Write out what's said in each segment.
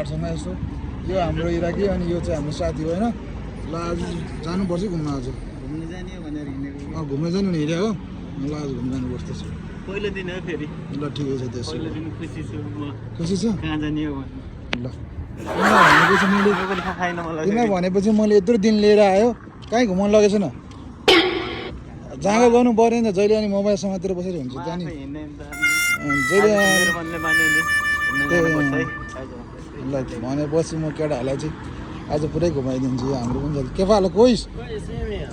केटाहरूसँग यसो यो हाम्रो इराकी अनि यो चाहिँ हाम्रो साथी हो होइन ल आज जानुपर्छ घुम्न आज घुम्न जाने भनेर हिँडेको घुम्न जानु भने हिँड्यो हो ल आज घुम्न जानुपर्छ त्यसो पहिलो दिन हो फेरि ल ठिकै छ त्यसो पहिलो दिन खुसी छु म खुसी छ कहाँ जाने हो ल किन भनेपछि मैले यत्रो दिन लिएर आयो कहीँ घुमाउनु लगेको छैन जाँगा गर्नु पऱ्यो नि त जहिले अनि मोबाइल समातेर बसेर हुन्छ जाने जहिले ल भनेपछि म केटाहरूलाई चाहिँ आज पुरै घुमाइदिन्छु हाम्रो पनि छ के पालो कोइस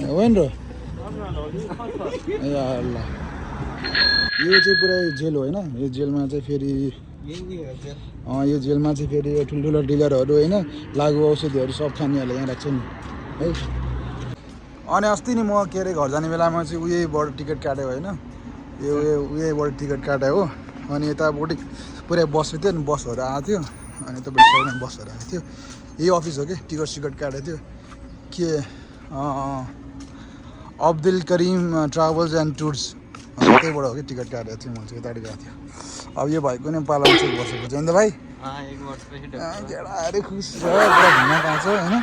होइन र ए ल यो चाहिँ पुरै जेल हो होइन यो जेलमा चाहिँ फेरि यो जेलमा चाहिँ फेरि ठुल्ठुलो डिलरहरू होइन लागु औषधिहरू सब खानेहरूले यहाँ राख्छ नि है अनि अस्ति नि म के अरे घर जाने बेलामा चाहिँ उयैबाट टिकट काटेँ होइन यो उयैबाट टिकट काटेँ हो अनि यतापट्टि पुरै बसेको थियो अनि बसहरू आएको थियो अनि यतापट्टि साइडमा बसहरू आएको थियो यही अफिस हो कि टिकट काटेको थियो के अब्दुल करिम ट्राभल्स एन्ड टुर्स त्यहीबाट हो कि टिकट काटेको थियो म चाहिँ यतापट्टि गएको थियो अब यो भाइको नि पालन चाहिँ बसेको छ नि त भाइ केटाहरू खुसी छ पुरा घुम्न पाउँछ होइन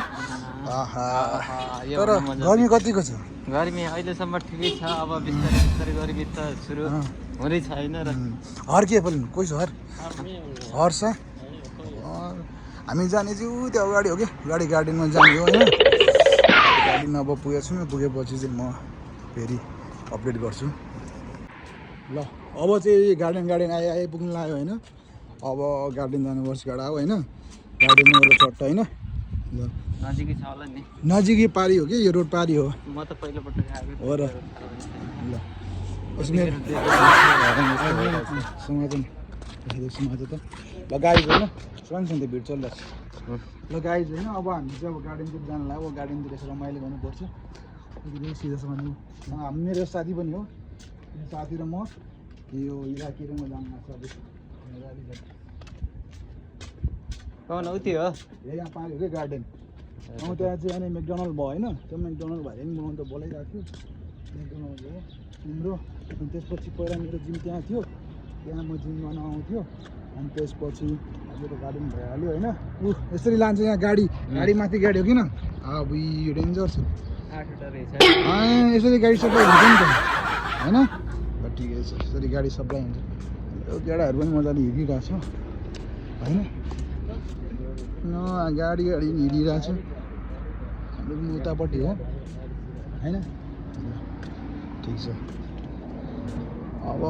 तर गर्मी कतिको छ गर्मी अहिलेसम्म ठिकै छ अब बिस्तारै बिस्तारै गर्मी त सुरु हुँदै छैन र हर के पनि कोही छ हर छ हामी जाने चाहिँ ऊ त्यो अगाडि हो कि गार्डनमा जाने हो होइन गार्डनमा अब पुगेको छु पुगेपछि चाहिँ म फेरि अपडेट गर्छु ल अब चाहिँ गार्डन आइपुग्नु लाग्यो होइन अब गार्डन जानुपर्छ गाडा हो होइन गार्डनमा गएर चट्ट होइन ल नजिकै छ होला नि नजिकै पारी हो कि यो रोड पारी हो म त पहिलोपटक आएको हो र ल समाज त ल गाइज होइन सँगसँगै भिड चलिरहेको छ ल गाइज होइन अब हामी चाहिँ अब गार्डनतिर जानु लाग्यो अब गार्डनतिर यसो रमाइलो गर्नुपर्छ सिधासम्म मेरो साथी पनि हो साथी र म यो इलाकी र म जानु लाग्छ कौन हो त्यो हो यहाँ पारी हो कि गार्डन त्यहाँ चाहिँ अनि मेकडोनल्ड भयो होइन त्यो मेकडोनल्ड भयो नि म त बोलाइरहेको थियो मेकडोनल्ड भयो तिम्रो अनि त्यसपछि पहिला मेरो जिम त्यहाँ थियो त्यहाँ म जिम गर्न आउँथ्यो अनि त्यसपछि मेरो गार्डन भइहाल्यो होइन यसरी लान्छ यहाँ गाडी माथि गाडी हो किन अब यो डेन्जर छ यसरी गाडी सप्लाई हुन्छ नि त होइन ल ठिकै छ यसरी गाडी सप्लाई हुन्छ यो केटाहरू पनि मजाले हिँडिरहेको छ होइन गाडी हिँडिरहेको छ हाम्रो पनि उतापट्टि हो होइन ठिक छ अब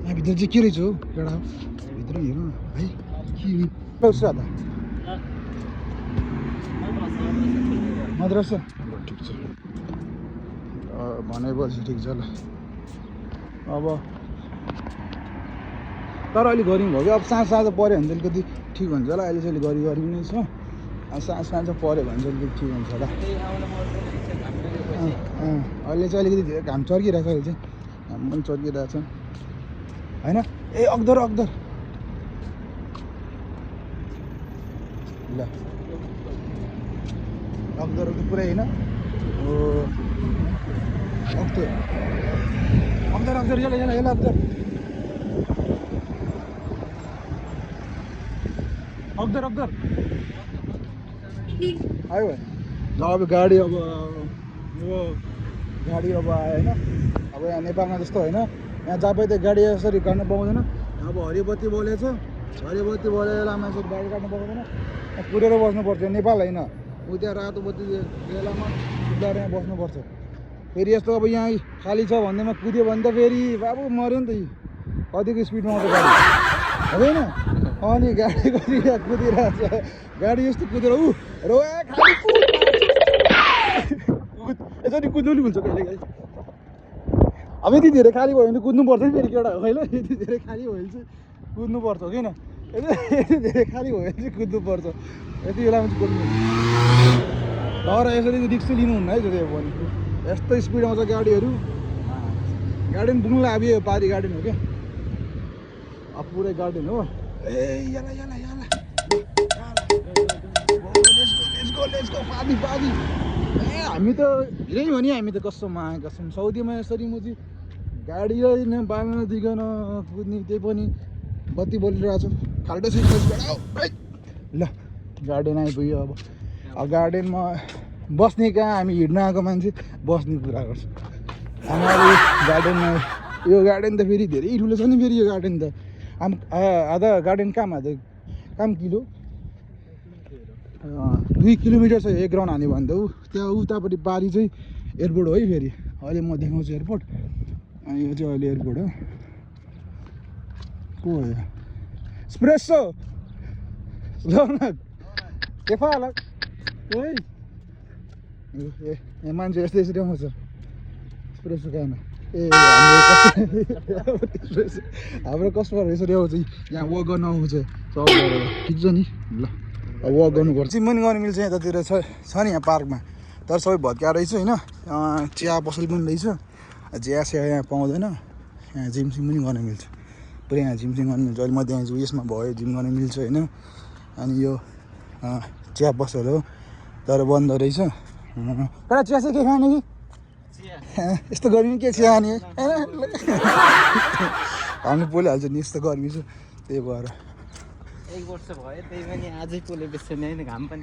यहाँभित्र चाहिँ के रहेछ हौ केटा भित्र हेर्नु न है के त मद्रासा ठिक छ भनेपछि ठिक छ ल अब तर अहिले गर्मी भयो कि अब साँझ पऱ्यो भने चाहिँ अलिकति ठिक हुन्छ होला अहिले चाहिँ गर्मी नै छ साँझ पऱ्यो भने चाहिँ अलिकति ठिक हुन्छ होला अहिले चाहिँ अलिकति धेरै घाम चर्किरहेको छ अहिले चाहिँ घाम पनि चर्किरहेको छ होइन ए अग्दर ल अग्दर पुरै होइन अग्दर अग्दर आयो ल अब गाडी अब यो गाडी अब आयो होइन अब यहाँ नेपालमा जस्तो होइन यहाँ जहाँ पाइ त गाडी यसरी काट्नु पाउँदैन अब हरिबत्ती बोलेछ हरिबत्ती बोलेर मान्छेले गाडी काट्नु पाउँदैन कुदेर बस्नुपर्छ नेपाल होइन उ त्यहाँ रातो बत्ती बेलामा कुदाएर यहाँ बस्नुपर्छ फेरि यस्तो अब यहाँ खाली छ भन्दैमा कुद्यो भने त फेरि बाबु मऱ्यो नि त कतिको स्पिडमा आउँछ गाडी होइन अनि गाडी कति कुदिरहेको छ गाडी यस्तो कुदेर यसरी कुद्नु नि हुन्छ कहिले कहिले अब यति धेरै खाली भयो भने कुद्नुपर्छ नि फेरि केटा होइन यति धेरै खाली भयो भने चाहिँ कुद्नुपर्छ किन यति धेरै खाली भयो भने चाहिँ कुद्नुपर्छ यति बेलामा चाहिँ कुद्नु तर यसरी चाहिँ रिक्स लिनुहुन्न है जति पनि यस्तो स्पिड आउँछ गाडीहरू गार्डन पुग्नु लाग्यो यो पारी गार्डन हो क्या अब पुरै गार्डन हो ए याला पादी ए हामी त हिँड्यौँ भने हामी त कस्तो माया कसम साउदीमा यसरी म चाहिँ गाडी बाल्न दिइकन कुद्ने त्यही पनि बत्ती बोलिरहेको छ खाल्टो छ ल गार्डन आइपुग्यो अब गार्डनमा बस्ने कहाँ हामी हिँड्न आएको मान्छे बस्ने कुरा गर्छ हाम्रो गार्डनमा यो गार्डन त फेरि धेरै ठुलो छ नि फेरि यो गार्डन त आधा गार्डन काम किलो 2 किलोमिटर छ एक राउन्ड हान्यो भने त त्यहाँ उतापट्टि पारि चाहिँ एयरपोर्ट हो है फेरि अहिले म देखाउँछु एयरपोर्ट अनि यो चाहिँ अहिले एयरपोर्ट हो को हो यो स्प्रेसो के फाला ओइ ए मान्छे यस्तै यसरी आउँछ स्प्रेसो खान ए हाम्रो कस्टमर यसरी आउँछ यहाँ वक गर्न आउँछ सब गरेर ठिक छ नि ल अब वक गर्नुपर्छ पनि गर्नु मिल्छ यतातिर छ नि यहाँ पार्कमा तर सबै भत्का रहेछ होइन चिया पसल पनि रहेछ चिया यहाँ पाउँदैन यहाँ जिमसिम पनि गर्न मिल्छ पुरै यहाँ जिमसिम गर्न मिल्छ अहिले म त्यहाँ उयसमा भयो जिम गर्न मिल्छ होइन अनि यो चिया पसल हो तर बन्द रहेछ तर चिया चाहिँ के खाने कि यस्तो गर्मी के चिया खाने हामी पोलिहाल्छ नि यस्तो गर्मी छ त्यही भएर 1 वर्ष भयो त्यही पनि आजै पोले बेच्छ नि होइन घाम पनि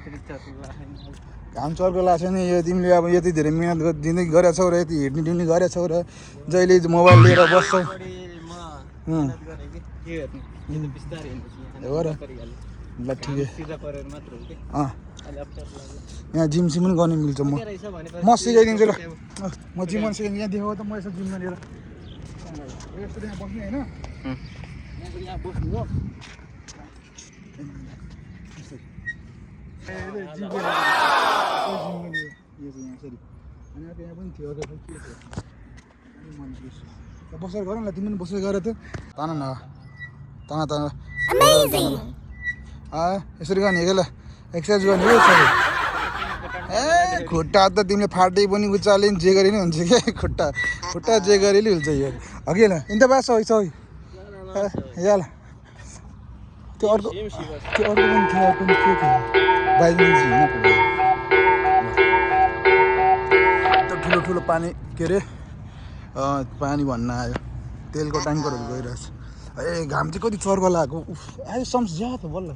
घाम चर्को लाग्छ नि यो तिमीले अब यति धेरै मिहिनेत दिँदै गरेका छौ र यति हिँड्ने डुल्ने गरेका छौ र जहिले मोबाइल लिएर बस्छौ ल ठिकै यहाँ जिम सिम पनि गर्नु मिल्छ म सिकाइदिन्छु ल म जिम गर्न सिकाइदिन्छु यहाँ देखाउ त म यसो जिम गरेर यस्तो यहाँ बस्ने होइन यहाँ बस्नु हो बसेर गर न तिमी पनि बसेर गर त तान न ताना ताना यसरी गर्ने क्या ल एक्सर्साइज गर्ने हो ए खुट्टा त तिमीले फाटे पनि उचाले जे गरे नि हुन्छ क्या खुट्टा जे गरे नि हुन्छ यो अघि ल इन त बास है सही या ल त्यो अर्को पनि थियो अर्को पनि के थियो बाइक ठुलो ठुलो पानी के अरे पानी भन्न आयो तेलको ट्याङ्करहरू गइरहेछ ए घाम चाहिँ कति चर्को लागेको आयो सम्झ ज्या त बल्ल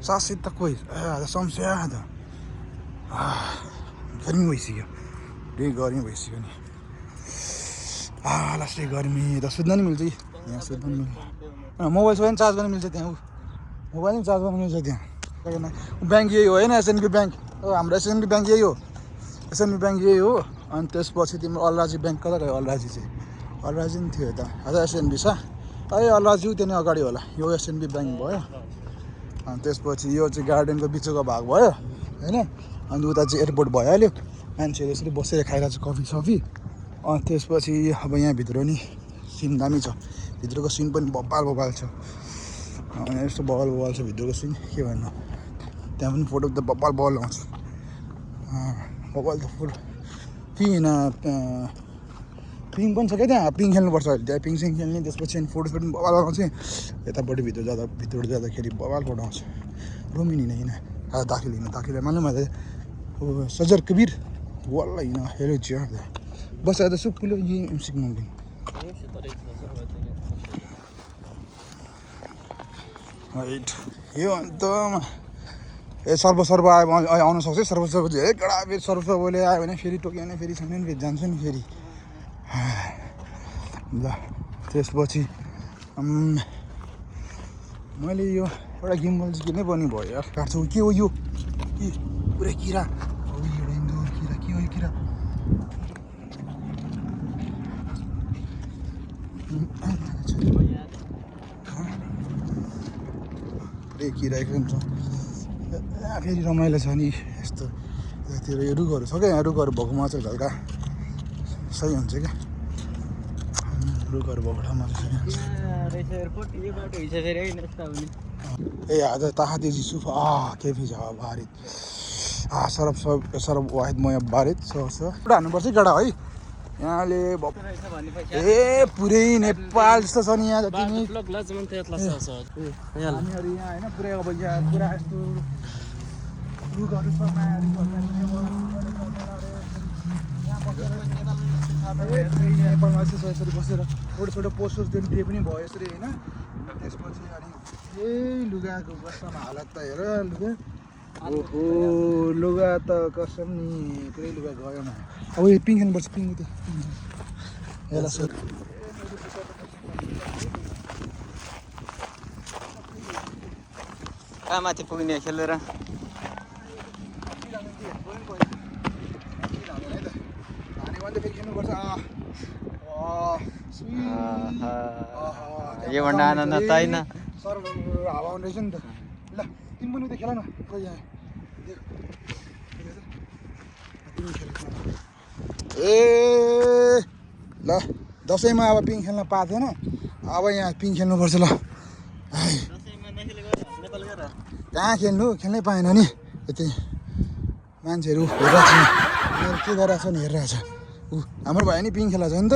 सासित त कोही सम्झ्या त गर्मी भइसक्यो गर्मी भइसक्यो नि लास्टै गर्मी त सुत्न नि मिल्छ यहाँ सुत्न नि मिल्छ मोबाइल सोबाइल चार्ज गर्न मिल्छ त्यहाँ मोबाइल पनि चार्ज गर्न मिल्छ त्यहाँ ब्याङ्क यही हो होइन एसएनबी ब्याङ्क हाम्रो एसएनबी ब्याङ्क यही हो एसएनबी ब्याङ्क यही हो अनि त्यसपछि तिम्रो अलराजी ब्याङ्क कता गयो अलराजी चाहिँ अलराजी पनि थियो यता हजुर एसएनबी छ ए अलराजी त्यहाँ अगाडि होला यो एसएनबी ब्याङ्क भयो अनि त्यसपछि यो चाहिँ गार्डनको बिचको भाग भयो होइन अनि उता चाहिँ एयरपोर्ट भइहाल्यो मान्छेहरू यसरी बसेर खाइरहेको छ कफी सफी अनि त्यसपछि अब यहाँभित्र नि सिन दामी छ भित्रको सिन पनि बबाल छ अनि यस्तो बबाल छ भित्रको सिन के भन्नु त्यहाँ पनि फोटो त बबाल आउँछ बबाल त फुल पिङ पनि छ क्या त्यहाँ पिङ खेल्नुपर्छ अहिले त्यहाँ पिङसिङ खेल्ने त्यसपछि अनि फोटो पनि बबाल आउँछ यतापट्टि भित्र जाँदाखेरि बबाल फोटो आउँछ रोमिन हिँड दाखिल मालुम है सजर कबीर वाला हिँड हेलो चिया बस आता सुकुलो ये सिग्नल राइट यो अन्त ए सर्व आयो आउन सक्छ सर्व धेरै कडा फेरि सर्वले आयो भने फेरि टोक्यो भने फेरि छैन नि फेरि जान्छ नि फेरि ल त्यसपछि मैले यो एउटा गिम्बल चाहिँ किनै पनि भयो यार काट्छु के हो यो पुरै किरा एउटा इन्डोर किरा के हो यो किरा पुरै किरा एकदम छ फेरि रमाइलो छ नि यस्तो यतातिर यो रुखहरू छ क्या यहाँ रुखहरू भएकोमा चाहिँ हल्का सही हुन्छ क्या रुखहरू भएको ठाउँमा चाहिँ ए आज ताहाती जिसुफ केफी छ भारत सरब वाहिद मय भारत एउटा हान्नुपर्छ केटा है यहाँले ए पुरै नेपाल जस्तो छ नि यहाँ जति नि हामीहरू यहाँ होइन पुरै अब यहाँ पुरा यस्तो रुखहरू छ नेपालमा यसरी बसेर छोटो छोटो पोस्टर्स दिए पनि भयो यसरी होइन त्यसपछि अनि लुगाको कस्तोमा हालत त हेर लुगा ओहो लुगा त कसम नि पुरै लुगा गयो न अब यो पिङ खेल्नुपर्छ पिङ त्यो हेला सर कहाँ माथि पुग्ने खेलेर यो भन्दा आनन्द त होइन सर हावा आउँदैछ नि त ल तिमी पनि उता खेल न खोइ यहाँ ए ल दसैँमा अब पिङ खेल्न पाएको थिएन अब यहाँ पिङ खेल्नुपर्छ ल कहाँ खेल्नु खेल्नै पाएन नि यति मान्छेहरू हेरिरहेको छ के गरिरहेको छ नि हेरिरहेको छ ऊ हाम्रो भयो नि पिङ खेला छ नि त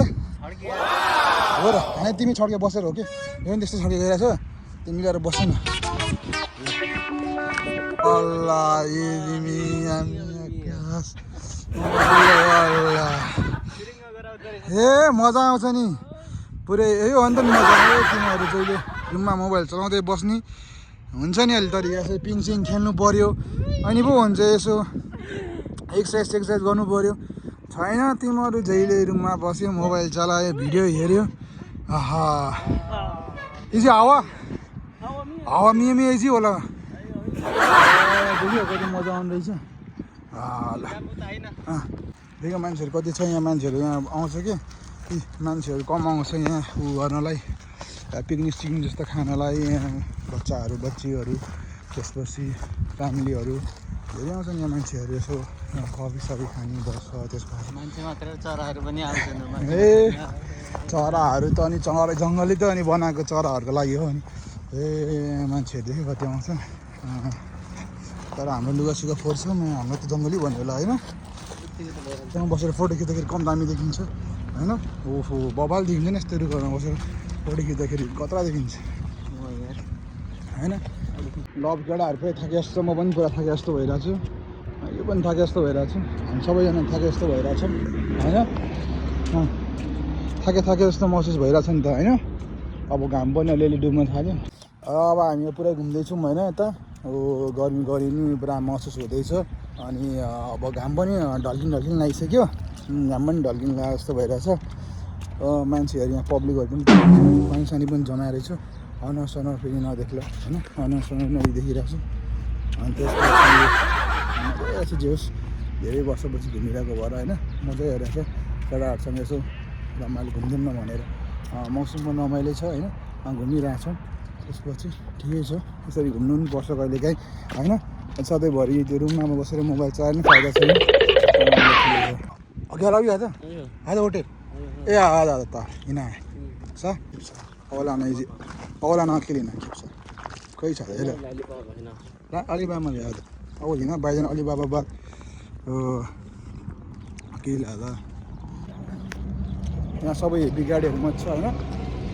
हो र होइन तिमी छड्के बसेर हो कि यो पनि त्यस्तो छड्के गइरहेछ तिमी मिलेर बस्छ न ए मजा आउँछ नि पुरै यो हो नि त मजा तिमीहरू जहिले रुममा मोबाइल चलाउँदै बस्ने हुन्छ नि अहिले तरिका यसो पिङसिङ खेल्नु पऱ्यो अनि पो हुन्छ यसो एक्सर्साइज गर्नु पऱ्यो छैन तिमीहरू जहिले रुममा बस्यो मोबाइल चलायो भिडियो हेऱ्यो आहा इजी हावा हावा मिमी इजी होला देखियो कति मजा आउँदो रहेछ ल देखियो मान्छेहरू कति छ यहाँ मान्छेहरू यहाँ आउँछ कि मान्छेहरू कम आउँछ यहाँ उ गर्नलाई पिकनिक सिकनिक जस्तो खानलाई यहाँ बच्चाहरू बच्चीहरू त्यसपछि फ्यामिलीहरू धेरै आउँछन् यहाँ मान्छेहरू यसो कफी सफी खाने बस्छ त्यसपछि मान्छे मात्र चराहरू पनि आउँछन् ए चराहरू त अनि चरा जङ्गलै त अनि बनाएको चराहरूको लागि हो अनि ए मान्छेहरूदेखि कति आउँछ तर हाम्रो लुगा सुगा फोर्छ हाम्रो त जङ्गलै भन्यो होला होइन त्यहाँ बसेर फोटो खिच्दाखेरि कम दामी देखिन्छ होइन ओहो बबाल देखिन्छ नि यस्तो रुखहरूमा बसेर फोटो खिच्दाखेरि कत्रा देखिन्छ होइन लभ केटाहरू पुरै थाके जस्तो म पनि पुरा थाके जस्तो भइरहेको छु यो पनि थाके जस्तो भइरहेको छु हामी सबैजना थाके जस्तो भइरहेको छौँ होइन थाके जस्तो महसुस भइरहेको छ नि त होइन अब घाम पनि अलिअलि डुब्न थाल्यो अब हामी पुरै घुम्दैछौँ होइन यता अब गर्मी नि पुरा महसुस हुँदैछ अनि अब घाम पनि ढल्किन लागिसक्यो घाम पनि ढल्किन लाग्यो जस्तो भइरहेछ मान्छेहरू यहाँ पब्लिकहरू पनि पानी सानी पनि जमाएर छु अनुहार सनुहार फेरि नदेख्ला होइन अनुहार सनुहार पनि देखिरहेको छु अनि त्यसपछि जे होस् धेरै वर्षपछि घुमिरहेको भएर होइन मजा आइरहेको छ केटाहरूसँग यसो रमाइलो घुम्दिउँ न भनेर मौसम पनि रमाइलो छ होइन घुमिरहेछौँ त्यसपछि ठिकै छ यसरी घुम्नु पनि पर्छ कहिलेकाहीँ होइन सधैँभरि त्यो रुममा बसेर मोबाइल चलाएर पनि फाइदा छैन अघि लग्यो आज आज होटेल ए आज त हिँड छ औला नजिक औला नखेलिन खै छ हेर अलिबाबामा ल्याएर अब हिँड बाइजन अलिबाबा बाद के ल्याएर यहाँ सबै हेभी गाडीहरू मात्र छ होइन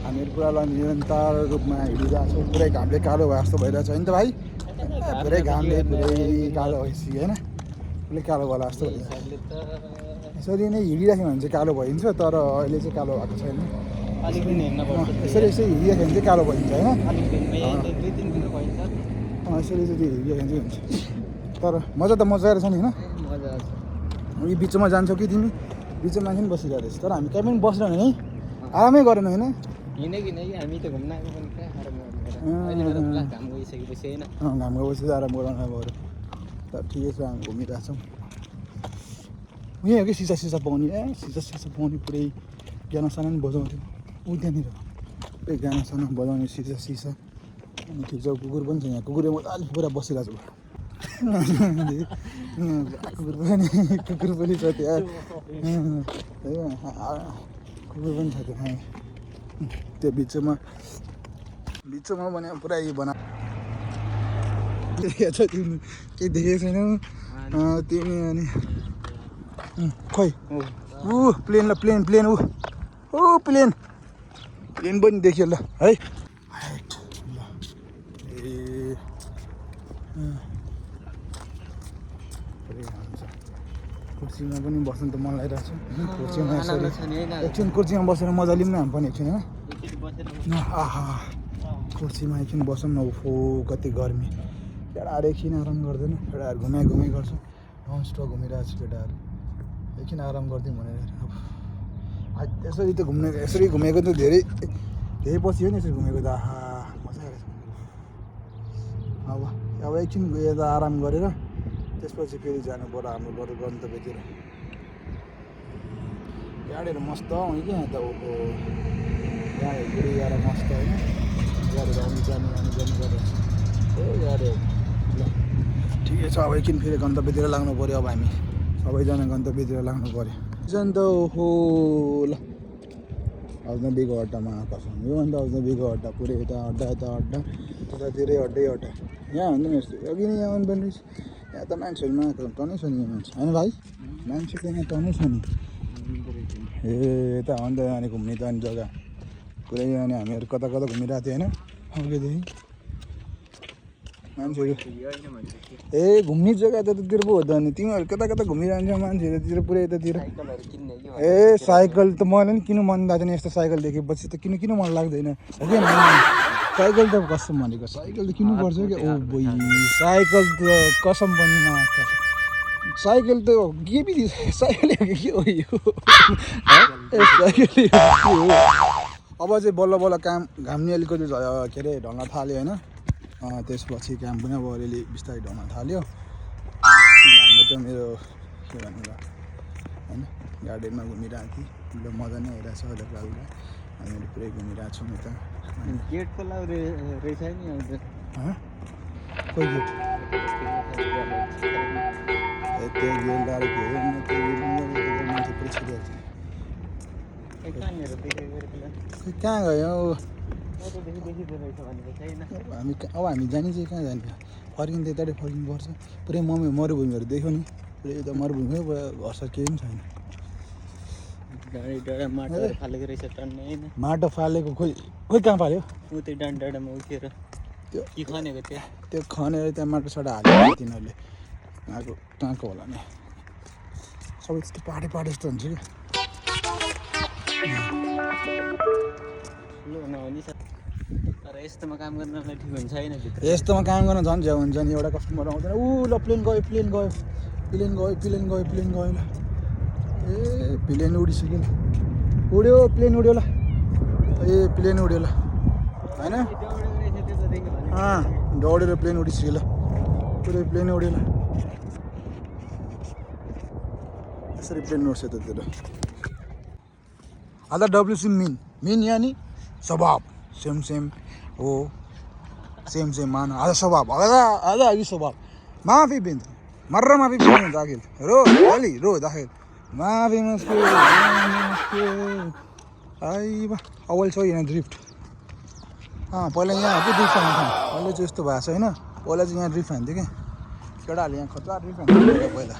हामीहरू पुरा निरन्तर रूपमा हिँडिरहेको छौँ पुरै घामले कालो भए जस्तो भइरहेछ होइन त भाइ पुरै घामले पुरै कालो भइसक्यो होइन पुरै कालो होला जस्तो भइरहेछ यसरी नै हिँडिराख्यो भने चाहिँ कालो भइन्छ तर अहिले चाहिँ कालो भएको छैन यसरी हिँडिराख्यो भने चाहिँ कालो भइन्छ होइन यसरी चाहिँ हिँडिराख्यो भने चाहिँ हुन्छ तर मजा त मजा आएर छ नि होइन यो बिचमा जान्छौ कि तिमी बिचमा मान्छे पनि बसिरहेको रहेछ तर हामी कहीँ पनि बसिरहने है आरामै गरेन होइन हामी त घुम्न आएको पनि घाम गइसकेपछि होइन घाम गएपछि आराम गराउनु अब तर ठिकै छ हामी घुमिरहेछौँ यहीँ हो कि सिसा पाउने सिसा पाउने पुरै गाना साना पनि बजाउँथ्यो ऊ त्यहाँनिर पुरै गाना साना बजाउने सिसा अनि ठिक छ कुकुर पनि छ यहाँ कुकुरले मजाले पुरा बसिरहेको छ कुकुर पनि छ त्यहाँ कुकुर पनि छ त्यहाँ त्यो बिचमा भने पुरै बना केही देखेको छैनौ तिमी अनि खोइ ऊ प्लेन ल प्लेन ऊ प्लेन पनि देखियो ल है कुर्सीमा पनि बस्नु त मन लागिरहेको छ कुर्सीमा आनन्द छ नि होइन एकछिन कुर्सीमा बसेर मजा लिउँ न हामी पनि एकछिन होइन एकचोटि बसेर आहा कुर्सीमा एकछिन बसौँ न ओफो कति गर्मी केटाहरू एकछिन आराम गर्दैन केटाहरू घुमाइ गर्छ नन स्टप घुमिरहेको छ केटाहरू एकछिन आराम गरिदिउँ भनेर अब यसरी त यसरी घुमेको त धेरै पछि हो नि यसरी घुमेको त आहा मजा आइरहेछ अब एकछिन यता आराम गरेर त्यसपछि फेरि जानु पर्यो हाम्रो बरु गन्तव्यतिर गाडीहरू मस्त आउने क्या यहाँ त ओहो गाडीहरू गएर मस्त होइन गाडीहरू आउनु जानु गरेको छ ए गाडीहरू ल ठिकै छ अब एकछिन फेरि गन्तव्यतिर लाग्नु पऱ्यो अब हामी सबैजना गन्तव्यतिर लाग्नु पऱ्यो झन् त ओहो ल अजनबीको अड्डामा कसम यो अन्त अजनबीको अड्डा पुरै यता अड्डा यतातिरै अड्डै अड्डा यहाँ हुँदैन यस्तो अघि नै यहाँ आउनु पर्ने रहेछ यहाँ त मान्छेहरू नआएको टनै छ नि यहाँ मान्छे होइन भाइ मान्छे त यहाँ टनै छ नि ए यता हो नि त यहाँ घुम्ने त अनि जग्गा पुरै यहाँ हामीहरू कता घुमिरहेको थियो होइन अघिदेखि मान्छेहरू ए घुम्ने जग्गा त्यतातिर पो हो त अनि तिमीहरू कता घुमिरहन्छ मान्छेहरू त्यतिर पुरै यतातिर ए साइकल त मलाई नि किन मन लाग्दैन यस्तो साइकल देखेपछि त किन मन लाग्दैन हो कि साइकल त कसम भनेको साइकल त किन्नुपर्छ क्या ओ बोइ साइकल त कसम पनि साइकल त के पो साइकल के हो यो साइकल अब चाहिँ बल्ल घाम नि अलिकति के अरे ढल्न थाल्यो होइन त्यसपछि काम पनि अब अलिअलि बिस्तारै ढल्न थाल्यो हाम्रो त मेरो के भन्नु होइन गार्डनमा घुमिरहेको थिएँ मजा नै आइरहेको छ हल्का हामीले पुरै घुमिरहेको छौँ यता गेट खोला रहेछ नि कोही गेट त्यो गेट लाएर के मान्छे पुरै छिरिरहेको छ कहाँ गयो हामी जाने चाहिँ कहाँ जाने फर्किनु त यताकै फर्किनुपर्छ पुरै मरुभूमिहरू देख्यो नि पुरै यता मरुभूमि हो घर सर केही पनि छैन माटो फालेको खोइ कहाँ फाल्यो त्यो खनेर त्यहाँ माटो साटो हाल्यो तिनीहरूले कहाँको होला नि सबै त्यस्तो पाहाडे जस्तो हुन्छ कि यस्तोमा काम गर्नलाई ठिक हुन्छ होइन यस्तोमा काम गर्न झन् झ्याउ हुन्छ नि एउटा कस्टमर आउँदैन ऊ ल प्लेन गयो ल ए प्लेन उडिसक्यो प्लेन उड्यो ल ए प्लेन उड्यो ल होइन दौडेर प्लेन उडिसक्यो ल पुरै प्लेन उड्यो ल यसरी प्लेन उड्छ त्यतिर आधा डब्लुसी मिन यानी स्वभाव सेम हो सेम मान आधा स्वभाव आधा अघि स्वभाव माफी बिंद मर्र माफी बिंद दाखिल रो दाखिल माफी मुस्किल आइबा अवल छ यहाँ ड्रिफ्ट पहिला यहाँ पो ड्रिफ्ट हान्थ्यो अहिले चाहिँ यस्तो भएको छ होइन पहिला चाहिँ यहाँ ड्रिफ्ट हान्थ्यो क्या केटाहरूले यहाँ खतरा ड्रिफ्ट हान्थ्यो पहिला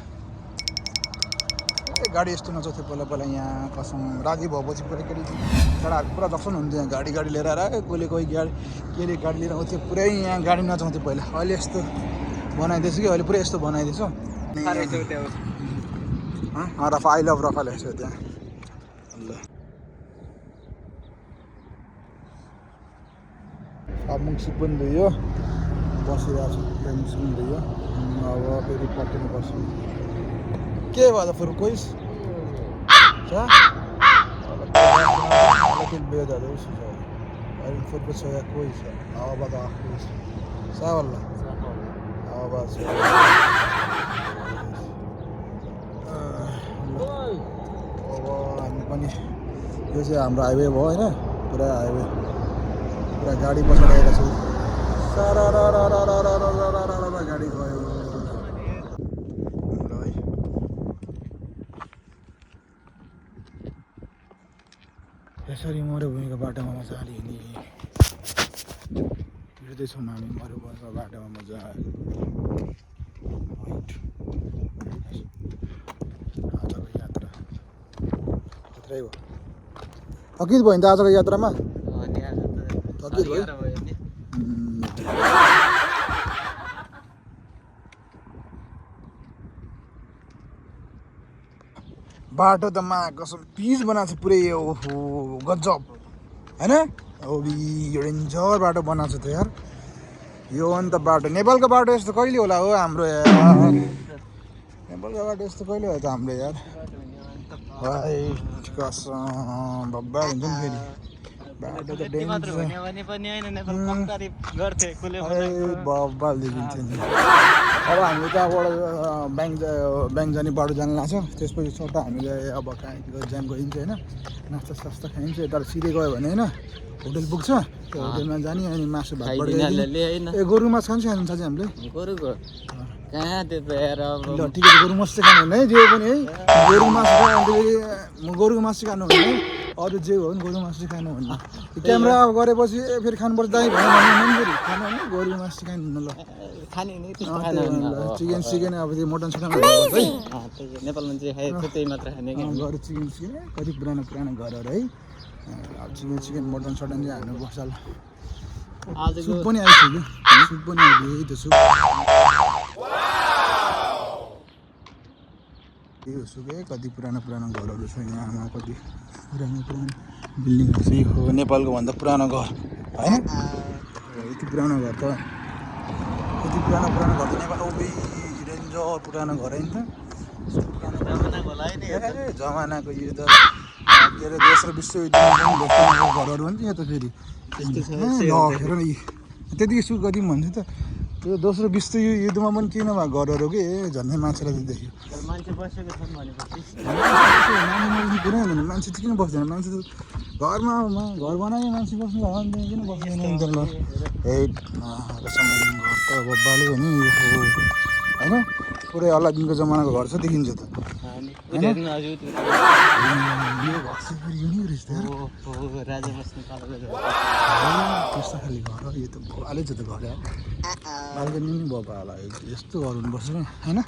गाडी यस्तो नचल्थ्यो पहिला यहाँ कसम राजी भएपछि पुरै केटाहरू पुरा जक्सन हुन्थ्यो यहाँ गाडी लिएर आएर कोही गाडी लिएर आउँथ्यो पुरै यहाँ गाडी नचाउँथ्यो पहिला अहिले यस्तो बनाइदिएछ कि अहिले पुरै यस्तो बनाइदिएछ रफा आई लभ रफा लेखेको छ त्यहाँ ल अब मुक्सी पनि धुयो बसिरहेको छु मुक्सी पनि धुयो अब फेरि पट्टिनु पर्छ के भयो त फेरि कोही बेदाहरू अहिले फुटको छोया कोही छ हावाबाट आएको सावल्ला हावाबाट अब हामी पनि यो चाहिँ हाम्रो हाइवे भयो होइन पुरा हाइवे पुरा गाडी पछाडि आएर छ सारा गाडी गयो यसरी मरुभूमिको बाटोमा मजाले हिँड्दैछौँ हामी मरुभूमिको बाटोमा मजाले आजको यात्रा यत्रै हो थकित भयो नि त आजको यात्रामा थकित भयो बाटो त मा कसम पिच बनाएको छ पुरै ओहो गजब होइन औरी यो डेन्जर बाटो बनाएको छ त यार यो अन्त बाटो नेपालको बाटो यस्तो कहिले होला हो हाम्रो यार नेपालको बाटो यस्तो कहिले होला त हाम्रो यार वाइट कसम बब्बा हुन्छ नि फेरि बाटो त डेन्जर बब्बा देखिन्छ नि अब हामीले त्यहाँबाट ब्याङ्क जाने बाटो जानु लाग्छ त्यसपछि सट्टा हामीले अब कहाँ जाम गरिन्छ होइन नास्ता सास्ता खाइन्छ यता सिधै गयो भने होइन होटल पुग्छ त्यो होटलमा जाने अनि मासु भात ए गोरु मासु खान्छ खान्छ चाहिँ हामीले गोरुको कहाँ त्यो त हेर ल ठिकै छ गोरु मासु चाहिँ खानु हुने है जे पनि है गोरु मासु म गोरुको मासु खानु हुने अरू जे हो नि गोरु मासु चाहिँ खानु हुन्न क्यामेरा अब गरेपछि फेरि खानुपर्छ दाइ भन्यो भने फेरि खानु हुने गोरुको मासु चाहिँ खानु हुन्न ल खाने नि चिकन सिकन अब त्यो मटन सटन है नेपालमा जे खाएको त्यही मात्र खाने घर चिकन सिकन कति पुरानो पुरानो घरहरू है अब चिकन मटन सटन चाहिँ हाल्नुपर्छ ल सुप पनि आइसक्यो सुप पनि आइदियो है त्यो सुप यो सुप कति पुरानो पुरानो घरहरू छ यहाँ कति पुरानो पुरानो बिल्डिङहरू छ यो हो नेपालको भन्दा पुरानो घर होइन यति पुरानो घर त यति पुरानो पुरानो घर त नेपाल ओबे डेन्जर पुरानो घर होइन त जमानाको यो त के अरे दोस्रो विश्वयुद्धमा पनि घरहरू हो नि त यो त फेरि हेर न त्यतिकै सुख गरिदिउँ भन्छु त त्यो दोस्रो विश्वयुद्धमा पनि किन भएको घरहरू के झन्डै मान्छेलाई चाहिँ देख्यो मान्छे बसेको छन् भनेपछि कुरै हुँदैन मान्छे चाहिँ किन बस्दैन मान्छे त घरमा घर बनायो मान्छे बस्नु भने किन बस्दैन अन्त ल घर त बब्बाले हो नि होइन पुरै अल्लादिनको जमानाको घर छ देखिन्छ त त्यस्तो खाले घर यो त भोलाले छ त घर बाल्कनी नि बबाला यस्तो घर हुनुपर्छ होइन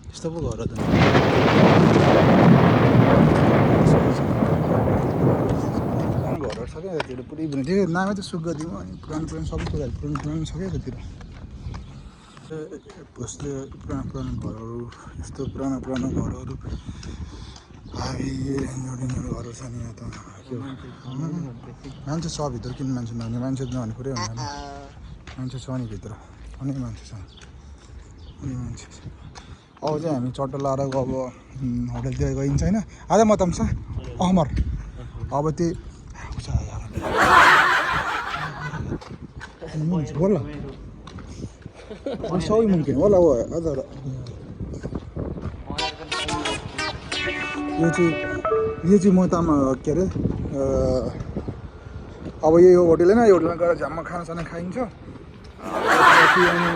यस्तो पो घर त घरहरू छ क्या यतातिर पुरै पनि त्यो नामै त सुख गरिदिउँ अनि पुरानो पुरानो सबै कुराहरू पुरानो पुरानो छ क्या यतातिर यस्तो पुरानो पुरानो घरहरू यस्तो पुरानो पुरानो घरहरू हाबी डेन्जर घरहरू छ नि यहाँ त मान्छे छ भित्र किन मान्छे नहुने मान्छे नहुने कुरै हुँदैन मान्छे छ नि भित्र अनेक मान्छे छ अनेक मान्छे छ अब चाहिँ हामी चट्टो लाएर अब होटलतिर गइन्छ होइन आज म तम्सा अमर अब त्यो बोल सबै मुम्किन होला हो अझ यो चाहिँ म त के अरे अब यो होटल होइन यो होटलमा गएर झ्याममा खानासाना खाइन्छ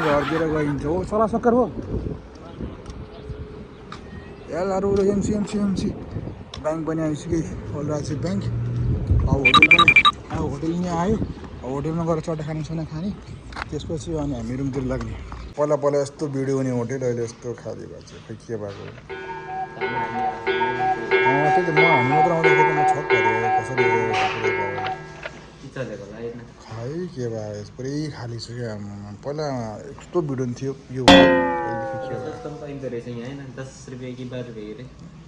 घरतिर गइन्छ हो सल्लाह सक्कर हो एलआर एमसी ब्याङ्क पनि आइसक्यो अलराजी ब्याङ्क अब होटल नि आयो होटलमा गएर चट्टा खानासाना खाने त्यसपछि अनि हामी रुमतिर लाग्ने पहिला पहिला यस्तो भिडियो हुने होटेल अहिले यस्तो खाली भएको छ खै के भएको त्यही त म हामी मात्र आउँदाखेरि त म छक पऱ्यो कसरी खै के भयो पुरै खाली छ क्या पहिला यस्तो भिडियो थियो यो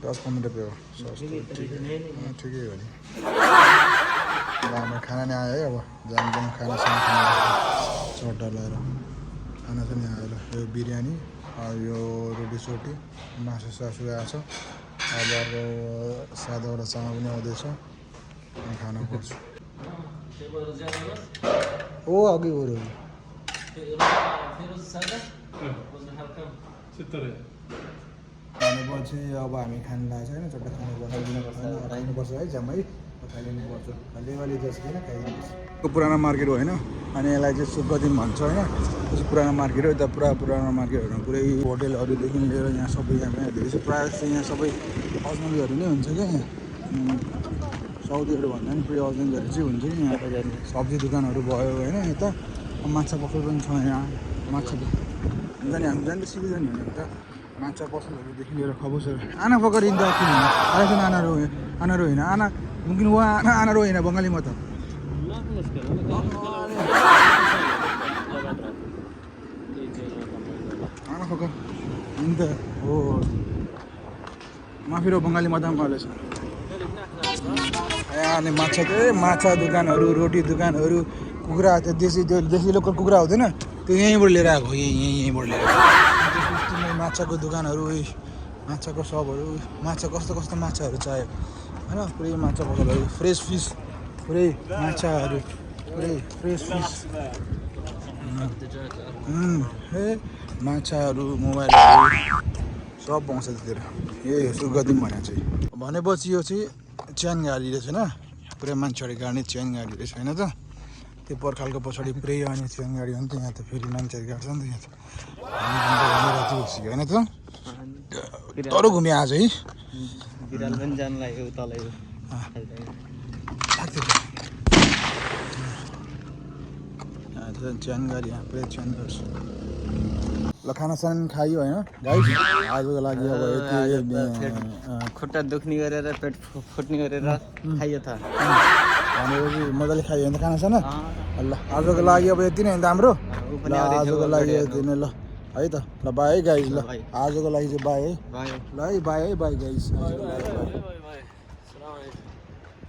10-15 रुपियाँ हो ठिकै हो नि हाम्रो खाना नि आयो है अब जाम खानासाना खाना चट्टा लगाएर खाना चाहिँ आयो ल यो बिरयानी यो रोटी सोटी मासु सासु आएको छ अब अर्को सादावटा चामल पनि आउँदैछ अनि खानु पर्छ ओ अघि गयो भनेपछि अब हामी खानु लागेको छ होइन चट्टा खानुपर्छ है झ्याम है खाइदिनुपर्छ अलिअलि जस्तो किन खाइदिनुपर्छ पुरानो मार्केट हो होइन अनि यसलाई चाहिँ सुक्खदिन भन्छ होइन त्यो पुरानो मार्केट हो यता पुरा पुरानो मार्केटहरूमा पुरै होटेलहरूदेखि लिएर यहाँ सबै यहाँ धेरै चाहिँ प्रायः जस्तो यहाँ सबै अजनबीहरू नै हुन्छ क्या यहाँ साउदीहरू भन्दा पनि पुरै अजनबीहरू चाहिँ हुन्छ कि यहाँ सब्जी दोकानहरू भयो होइन यता माछा पसल पनि छ यहाँ माछा हुन्छ नि हामी जान्छ सिधै जाने भने त माछा पसलहरूदेखि लिएर खबसहरू आना पकडिन्छ किन अहिले चाहिँ आनाहरू होइन आना मुमकिन वो आना होइन बङ्गालीमा त आना पकड नि त हो माफिरो बङ्गाली मदाम कलेज अनि माछा दोकानहरू रोटी दोकानहरू कुखुरा त्यो देशी लोकल कुखुरा हुँदैन त्यो यहीँबाट लिएर आएको यहीँबाट लिएर आएको माछाको दोकानहरू माछाको सपहरू माछा कस्तो कस्तो माछाहरू चाहियो होइन पुरै माछा पसलहरू फ्रेस फिस पुरै माछाहरू पुरै फ्रेस फिस माछाहरू मोबाइलहरू सब पाउँछ त्यतिर यही हो सुरु गरिदिउँ भने चाहिँ भनेपछि यो चाहिँ चेन गाडी रहेछ होइन पुरै मान्छेहरू गाड्ने चेन गाडी रहेछ होइन त त्यो पर्खालको पछाडि पुरै अनि चेन गाडी हो नि त यहाँ त फेरि मान्छेहरू गाड्छ नि त यहाँ त होइन त तर घुम्यो आज है बिराल पनि जानु लाग्यो तलै चेन गाडी यहाँ पुरै चेन गर्छ ल खानासाना खायो होइन गाइस आजको लागि अब यति खुट्टा दुख्ने गरेर पेट फुट्ने गरेर खाइयो त भनेपछि मजाले खायो भने त खानासाना ल आजको लागि अब यति नै हो हाम्रो ल आजको लागि यति नै ल है त ल बाई है गाइस ल आजको लागि चाहिँ बाई है ल है बाई गाइस